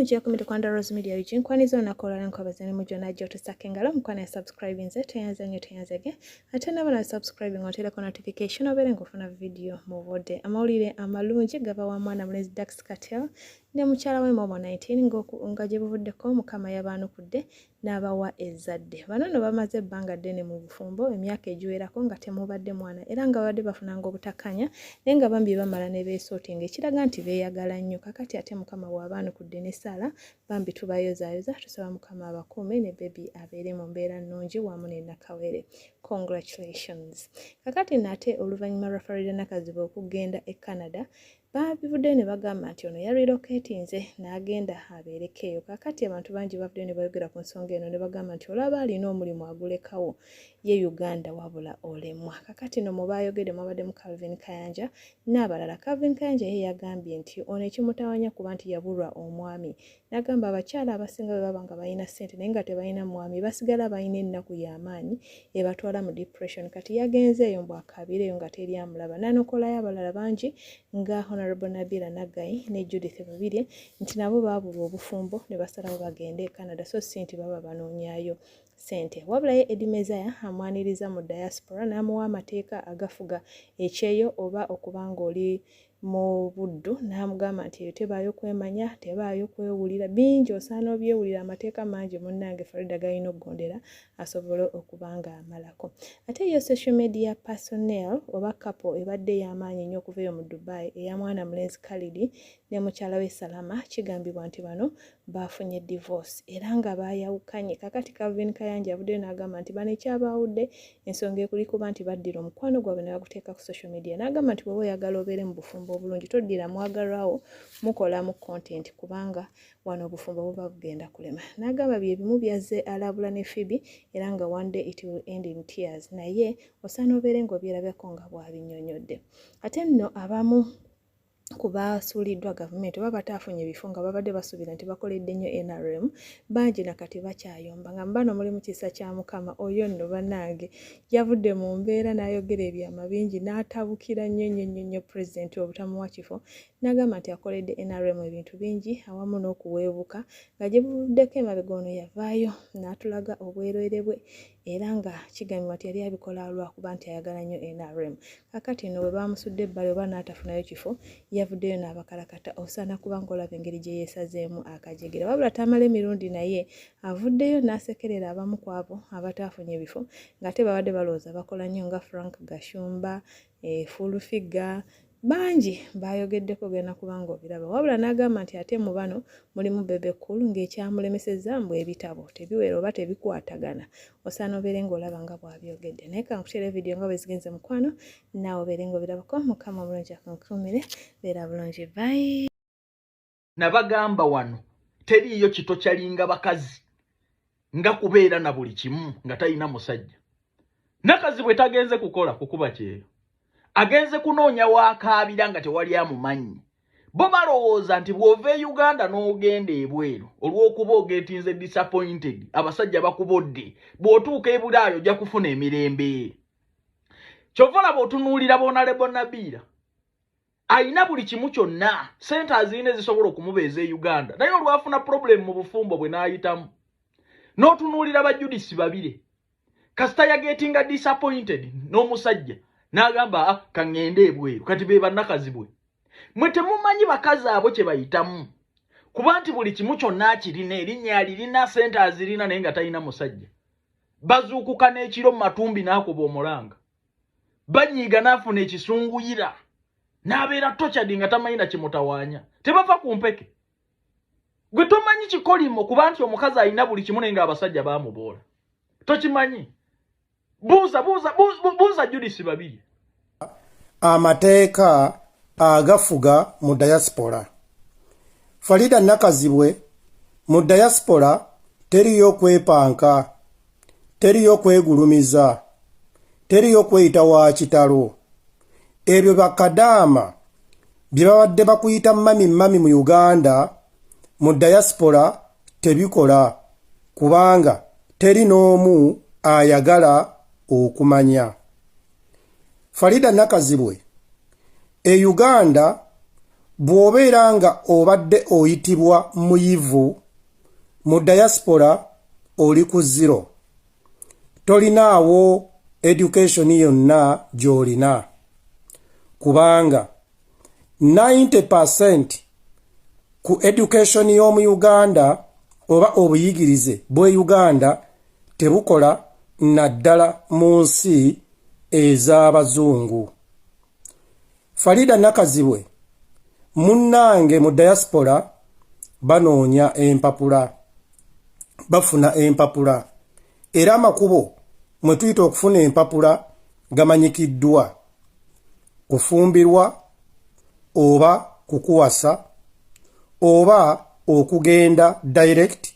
Gyakumire kwa Rose Media UG. Nkwaniza olunaku olwala, nkwabaza ne mujjo najja otusaka engalo. Mukwano ya subscribe nze teyanze nnyo, teyanzege ate naba na subscribe nga otereko notification obeere ng'ofuna video mu budde. Amawulire amalungi gava wa mwana mulenzi Dax Kartel ne mukyala we Momo 19, nga gye buvuddeko Mukama yabaanukudde n'abawa ezzadde. Bano nno bamaze ebbanga ddene mu bufumbo, emyaka egiwerako, nga temubadde mwana, era nga babadde bafunanga obutakkanya, naye nga bambi bamala ne beesootinga, ekiraga nti beeyagala nnyo. Kakati ate Mukama bw'abaanukudde n'essaala, bambi tubayozaayoza, tusaba Mukama abakuume ne baby abeere mu mbeera nnungi wamu ne Nakawere. Congratulations. Kakati nate oluvannyuma lwa Farida Nakazibwe okugenda e Canada, babivuddeyo ne bagamba nti ono yarelocatinze n'agenda abeereko eyo. Kakati abantu bangi bavuddeyo ne bayogera ku nsonga eno ne bagamba nti olaba alina omulimu agulekawo ye Uganda, wabula olemwa. Kakati no mu baayogedde mwabaddemu Calvin Kayanja n'abalala. Calvin Kayanja ye yagambye nti ono ekimutawanya kuba nti yabulwa omwami, n'agamba abakyala abasinga bwe baba nga balina ssente naye nga tebalina mwami, basigala balina ennaku y'amaanyi ebatwala mu depression. Kati yagenze eyo mbu akaabire eyo nga teri amulaba. N'anokolayo abalala bangi nga Honorable Nabila Naggayi ne Judith Babirye nti nabo baabulwa obufumbo ne basalawo bagende e Canada, so si nti baba banoonyaayo ssente. Wabula ye Eddie Mezaya amwaniriza mu diaspora n'amuwa amateeka agafuga ekyeyo oba okuba ng'oli mu buddu, n'amugamba nti eyo tebaayo kwemanya, tebaayo kwewulira bingi, osaana obyewulira. Amateeka mangi munnange Farida galina okugondera asobole okuba nga amalako. Ate yo social media personnel oba couple ebadde ey'amaanyi nnyo okuva eyo mu Dubai, eya mwana mulenzi Khalid ne mukyala we Salama, kigambibwa nti bano baafunye divorce era nga baayawukanye. Kakati Calvin Kayanja avuddeyo n'agamba nti bano ekyabaawudde ensonga ekuli kuba nti baddira omukwano gwabwe ne baguteeka ku social media, n'agamba nti bw'oba oyagala obeere mu bufumbo obulungi, toddira mwagalwawo mukolamu content, kubanga wano obufumbo buba bugenda kulema. N'agamba bye bimu byazze alabula ne Phoebe, era nga one day it will end in tears, naye osaana obeere ng'obyerabako nga bw'abinnyonnyodde. Ate nno abamu ku baasuuliddwa gavumenti oba bataafunye bifo nga babadde basuubira nti bakoledde nnyo NRM, bangi nakati bakyayomba, nga mubano mulimu Kisa kya Mukama. Oyo nno bannange yavudde mu mbeera n'ayogera ebyama bingi, n'atabukira nnyo nnyo nnyo nnyo pulezidenti obutamuwa kifo, n'agamba nti akoledde NRM ebintu bingi awamu n'okuweebuka. Nga gye buvuddeko emabega ono yavaayo n'atulaga obwerere bwe, era nga kigambibwa nti yali abikola lwakuba nti ayagala nnyo NRM. Kakati nno bwe bamusudde ebbali oba n'atafunayo kifo, yavuddeyo n'abakalakata, osaana kuba ng'olaba engeri gye yeesazeemu akajegere. Wabula Tamala emirundi naye avuddeyo n'asekerera abamu ku abo abataafunye bifo ng'ate babadde balowooza bakola nnyo, nga Frank Gashumba, Full Figure, bangi bayogeddeko, genda kubanga obiraba. Wabula n'agamba nti ate mu bano mulimu Bebe Cool, ng'ekyamulemesezza mbu ebitabo tebiwera oba tebikwatagana. Osaana obeere ng'olaba nga bw'abyogedde. Naye kankuteera vidiyo nga bwe zigenze, mukwano, naawe obeere ng'obirabako. Mukama omulungi akunkuumire, beera bulungi, bye. Nabagamba wano teriiyo kito kyalinga bakazi nga kubeera na buli kimu nga talina musajja. Nakazi bwe tagenze kukola kukuba kyeyo, agenze kunoonya waakaabira nga tewali amumanyi. Bo balowooza nti bw'ova e Uganda n'ogenda ebweru, olw'okuba ogetinze disappointed, abasajja bakubodde, bw'otuuka e Bulaayo ojja kufuna emirembe. Kyova olaba otunuulira bonalebo Nabiira ayina buli kimu kyonna, sente azirina ezisobola okumubeeza e Uganda, naye olwafuna problem mu bufumbo bwe n'ayitamu. N'otunuulira ba Judith Babire, kasita yagetinga disappointed n'omusajja n'agamba, "Ah, kaŋŋende ebweru." Kati be bannakazi bwe mwe temumanyi bakazi abo kye bayitamu, kuba nti buli kimu kyonna akirina, erinnya alirina, sente azirina, naye nga talina musajja. Bazuukuka n'ekiro mu matumbi n'akuba omulanga, banyiiga n'afuna ekisunguyira, n'abeera tortured nga tamanyi na kimutawaanya. Tebava ku mpeke. Gwe tomanyi kikolimo kuba nti omukazi alina buli kimu naye ng'abasajja baamuboola, tokimanyi. Buuza, buuza, buuza Judith Babiri. Amateeka agafuga mu diaspora. Farida Nakazibwe, mu diaspora teriyo kwepanka, teriyo kwegulumiza, teriyo kweyita wa kitalo. Ebyo bakadaama bye babadde bakuyita mummy mummy mu Uganda, mu diaspora tebikola, kubanga teri n'omu ayagala okumanya. Farida Nakazibwe, e Uganda Bw'obeera nga obadde oyitibwa muyivu mu diaspora oli ku zero. Tolinaawo education yonna gy'olina kubanga 90% ku education y'omu Uganda oba obuyigirize bw'e Uganda tebukola naddala mu nsi ez'abazungu. Farida Nakazibwe munnange mu diaspora banoonya empapula, bafuna empapula era amakubo mwe tuyita okufuna empapula gamanyikiddwa kufumbirwa oba kukuwasa oba okugenda direct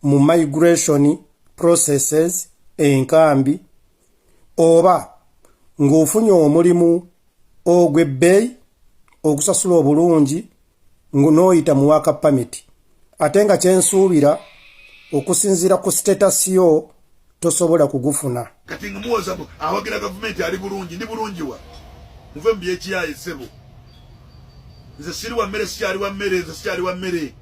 mu migration processes enkambi oba ng'ofunye omulimu ogw'ebbeeyi ogusasula obulungi n'oyita mu work permit ate nga kyensuubira okusinziira ku status yo tosobola kugufuna. Kati nga muwoza mbu awagira gavumenti ali bulungi, ndi bulungi wa? Muve mu byekiyaye ssebo. Nze siri wa mmere, sikyali wa mmere, nze sikyali wa mmere,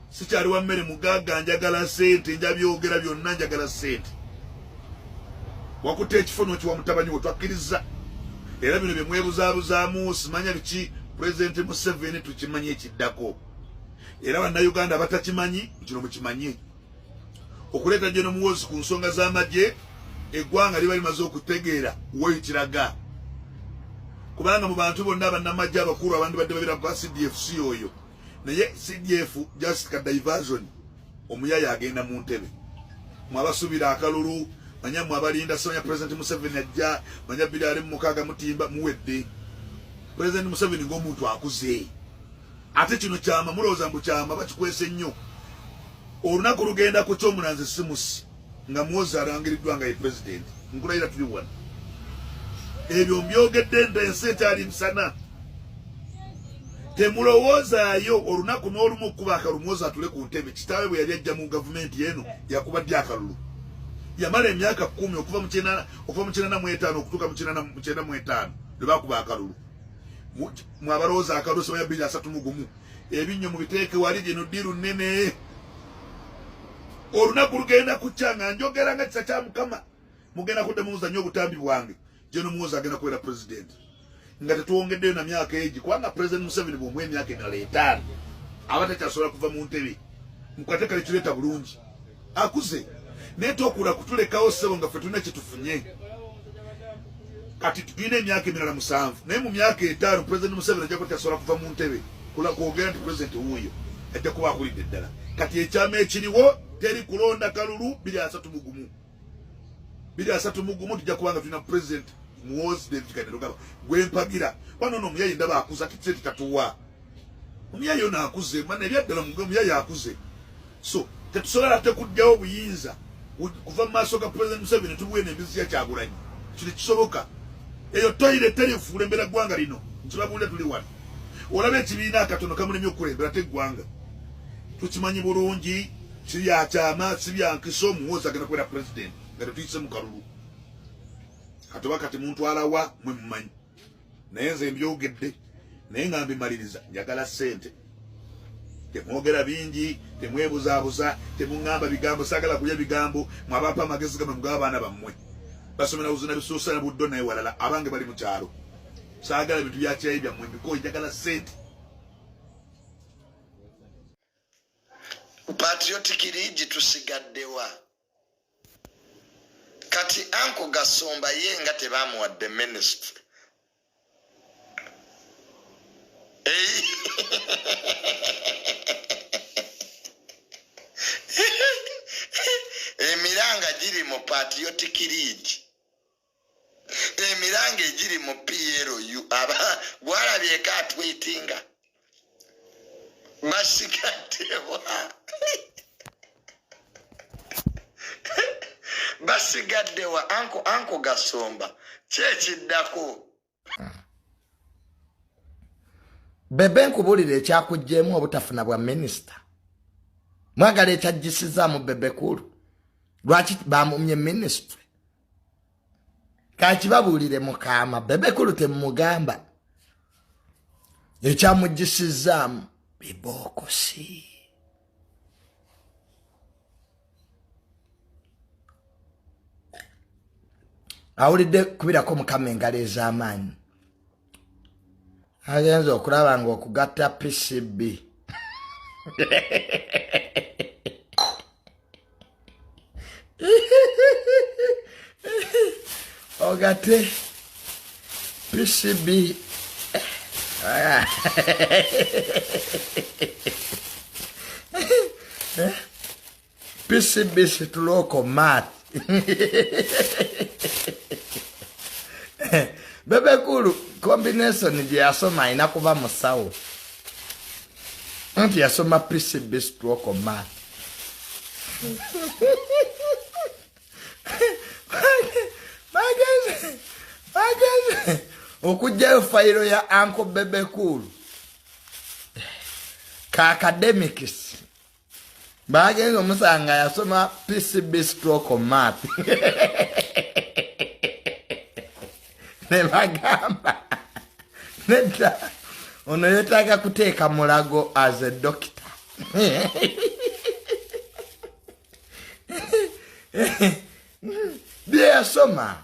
sikyali wa mmere. Mugagga njagala ssente, njabyogera byonna, njagala ssente. Wakutte ekifo n'okiwa mutabani wo, twakkirizza. Era bino bye mwebuzaabuzaamu simanya biki. Pulezidenti Museveni tukimanyi ekiddako, era Bannayuganda abatakimanyi kino mukimanye. Okuleeta General Muhoozi ku nsonga z'amagye, eggwanga liba limaze okutegeera wekiraga, kubanga mu bantu bonna bannamagye abakulu abandi badde babira ba CDF si oyo, naye CDF just ka diversion. Omuyaya agenda mu ntebe, mwabasuubira akalulu, manya mwe abalinda simanya President Museveni ajja manya 2026 mutimba muwedde. President Museveni ng'omuntu akuze, ate kino kyama, mulowooza mbu kyama bakikwese nnyo. Olunaku lugenda ku kyomulanzi simusi nga Muhoozi alangiriddwa nga ye president. Nkulayira tuli wano, ebyo mbyogedde nti ensi ekyali misana. Temulowoozaayo olunaku n'olumu okukuba akalulu Muhoozi atule ku ntebe. Kitaawe bwe yali ajja mu gavumenti eno yakuba ddi akalulu? Yamala emyaka 10 okuva mu 85 okutuuka mu 95 lwe bakuba akalulu. Mwabalowooza akalulu sebaya 2031, ebinnyo mubiteeke wali, gino ddiru nnene. Olunaku lugenda kukya nga njogera nga kisa kya Mukama, mugenda kuddamu muzannyo obutambi bwange. General Muhoozi agenda kubeera president nga tetwongeddeyo na myaka egi, kubanga President Museveni bw'omuwa emyaka emirala 5 aba takyasobola kuva mu ntebe. Mukwate kale kireeta bulungi, akuze, naye tokula kutulekawo ssebo nga ffe tulina kyetufunye. Kati tulina emyaka emirala 7, naye mu myaka 5 President Museveni ajja kuba takyasobola kuva mu ntebe kwogera nti president wuuyo, ajja kuba akulidde ddala. Kati ekyama ekiriwo, teri kulonda kalulu 2031. 2031 tujja kubanga tulina President Muhoozi David Kainerugaba gwempagira. Wano no omuyayi ndaba akuza ate tatuwa omuyayi ono akuze mana ebyaddala, omuyayi akuze, so tetusobola ate kujjawo obuyinza kuva mu maaso ga President Museveni tubuwe n'embizi ya Kyagulanyi. Kino kisoboka eyo toyire teri kulembera ggwanga lino. Nkibabuulira tuli wano, olaba ekibiina akatono kamulemye okukulembera te eggwanga. Tukimanyi bulungi, si byakyama, si byankiso. Muhoozi agenda kubeera president nga tetuyise mu kalulu. Kati oba kati muntwalawa mwe mumanyi, naye nze mbyogedde, naye nga mbimaliriza, njagala ssente. Temwogera bingi, temwebuzaabuza, temuŋŋamba bigambo, saagala kulya bigambo. Mwabampa amagezi gamwe, mugabe abaana bammwe basomera buzina bisuusa na buddo, naye walala abange bali mu kyalo. Saagala bintu bya kyayi byammwe, mbikoyi, njagala ssente. Patriotic League tusigaddewa kati? Anko Gasomba ye nga tebamuwadde ministry. Ei. Emiranga giri mu Patriotic League, emiranga egiri mu PLU, aba gwalabyeko atwitinga basigaddewa? Basigaddewa? Anko Gasomba kyekiddako. Bebe, nkubulira ekyakugjeemu obutafuna bwa minisita. Mwagala ekyajjisizaamu Bebe Cool, lwaki bamumye ministry? Kakibabuulire mukaama, Bebe Cool temumugamba. Ekyamugisizzaamu bibookosi. Awulidde kubirako Mukama engalo ez'amaanyi. Agenza okulaba nga okugatta PCB. Ogate PCB. PCB situloko math. Bebe Cool combination gye yasoma alina kuba musawo. Anti yasoma PCB stroke math. Bageze bageze okugyayo fayiro ya Uncle Bebe Cool ka academics bagenze omusanga yasoma PCB stroke math ne bagamba nedda ono yetaaga kuteeka mulago as a doctor. Byeyasoma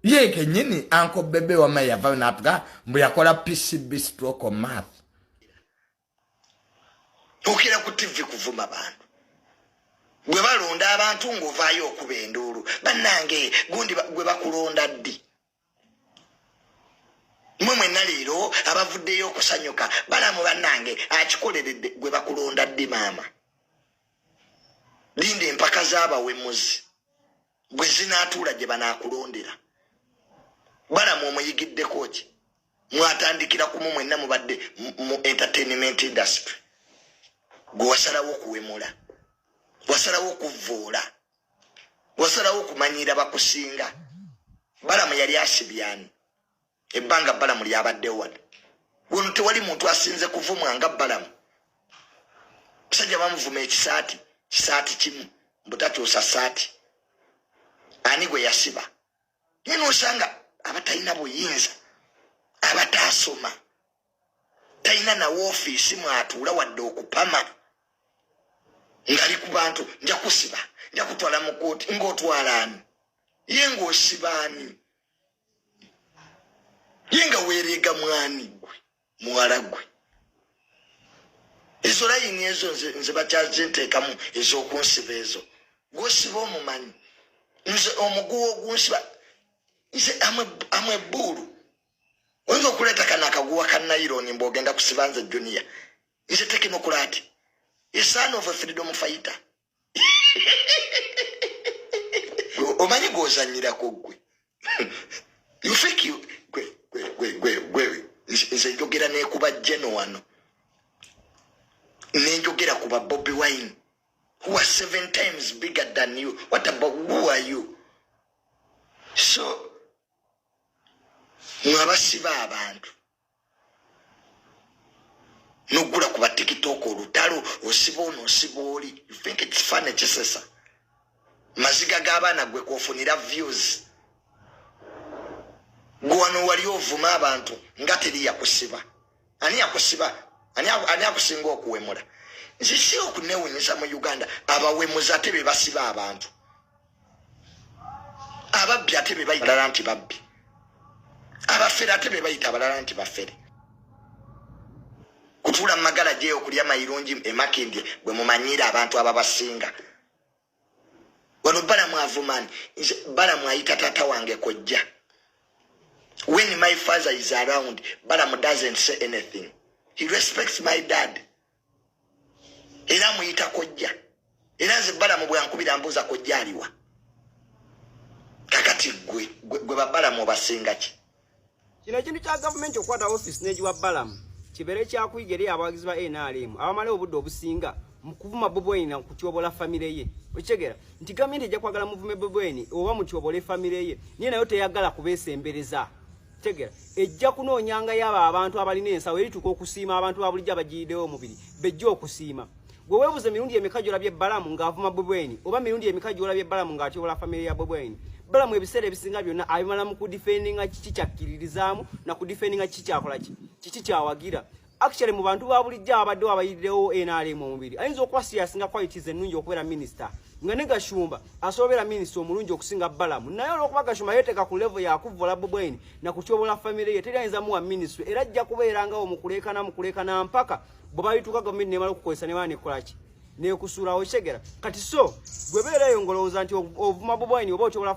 ye kenyini Uncle Bebe wama yava natuga mbu yakola PCB stroke math. Okera ku TV kuvuma bantu. Gwe balonda abantu ng'ovaayo okuba enduulu. Bannange gundi gwe bakulonda ddi? Mwe mwenna leero abavuddeyo okusanyuka balamu bannange akikoleredde gwe bakulonda ddi maama? Linda empaka z'abawemuzi bwe zinaatuula gye banaakulondera. Balamu omuyigiddeko ki? Mwatandikira kumu mwenna mubadde mu entertainment industry. Gwe wasalawo okuwemula, wasalawo okuvvoola, wasalawo okumanyiira bakusinga. Balamu yali asibyani ebbanga Balamu lyabaddewo wano. Wano tewali muntu asinze kuvumwa nga Balamu. Musajja bamuvuma ekisaati, kisaati kimu, mbu takyusa saati. Ani gwe yasiba? Naye n'osanga abatalina buyinza, abataasoma, talina na woofiisi mw'atuula wadde okupama, ng'ali ku bantu nja kusiba, nja kutwala mu kkooti. Ng'otwala ani? Ye ng'osiba ani? Ye nga weereega mwani gwe muwala gwe? Ezo layini ezo nze bakyazinteekamu ez'okunsiba ezo. Gw'osiba omumanyi. Nze omuguwa ogunsiba nze amwe ebbuulu. Oyinza okuleeta kano akaguwa ka nayironi mbu ogenda kusiba nze Junior. Nze tekinokulaati. A son of a freedom fighter. Omanyi gw'ozannyirako ggwe. You think you gwe gwe gwe gwe gwe nze njogera nekuba Geno wano. Nenjogera kuba Bobi Wine who are 7 times bigger than you. What about who are you? So mwabasiba abantu nogula kuba TikTok olutalo osiba ono osiba oli. You think it's funny? Kisesa maziga g'abaana gwe kwofunira views. Gwe wano wali ovuma abantu nga teri yakusiba. Ani yakusiba? Ani akusinga okuwemula? Nze si okunewunyisa mu Uganda abawemuzi ate be basiba abantu. Ababbi ate be bayita abalala nti babbi. Abafere ate be bayita abalala nti bafere. Kutuula mu magala gyeyo okulya mayirungi e Makindye bwe mumanyiira abantu ababasinga. Wano Balamu avuma ani? Nze Balamu ayita taata wange kojja. When my father is around, Balamu doesn't say anything. He respects my dad. Era amuyita kojja. Era nze Balamu bw'ankubira mbuuza kojja aliwa. Kakati gwe ba Balamu obasinga ki? Kino ekintu kya gavumenti okukwata ofiisi n'egiwa Balamu kibeere kyakuyiga eri abawagizi ba NRM abamala obudde obusinga mu kuvuma Bobi Wine na kutyobola famire ye. Okitegeera nti gavumenti ejja kwagala muvume Bobi Wine oba mutyobole famire ye, naye nayo teyagala kubeesembereza. Tegeera ejja kunoonyangayo abo abantu abalina ensawo erituuka okusiima abantu ba bulijjo abagiyiddewo omubiri bejja okusiima. Gwe weebuuze mirundi emeka gy'olabye Balamu ng'avuma Bobi Wine oba mirundi emeka gy'olabye Balamu ng'atyobola famire ya Bobi Wine. Balamu ebiseera ebisinga byonna abimala mu kudifendinga kiki kyakkiririzaamu na kudifendinga kiki kyakola ki. Kiki kyawagira? Actually, mu bantu ba bulijjo abaddewo abayirirewo NRM omubiri, ayinza okuba si yasinga qualities ennungi okubeera minisita, nga ne Gashumba asobola minisita omulungi okusinga Balamu. Naye olwokuba Gashumba yeteeka ku level yakuvvola Bobi Wine nakutyobola famire ye, teri ayinza muwa ministry, era ajja kubeerangawo mukuleekana mukuleekana mpaka bwe balituuka gavumenti nemala okukozesa nemala nekolaki nekusuulawo. Kitegeera? Kati so gwe beera eyo ng'olowooza nti ovuma Bobi Wine oba otyobola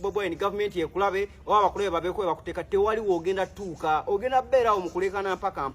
Bobi Wine, gavumenti ekulabe oba bakulabe babeeko we bakuteeka, tewaliwo ogenda tuuka, ogenda beerawo mukuleekana mpaka mpaka.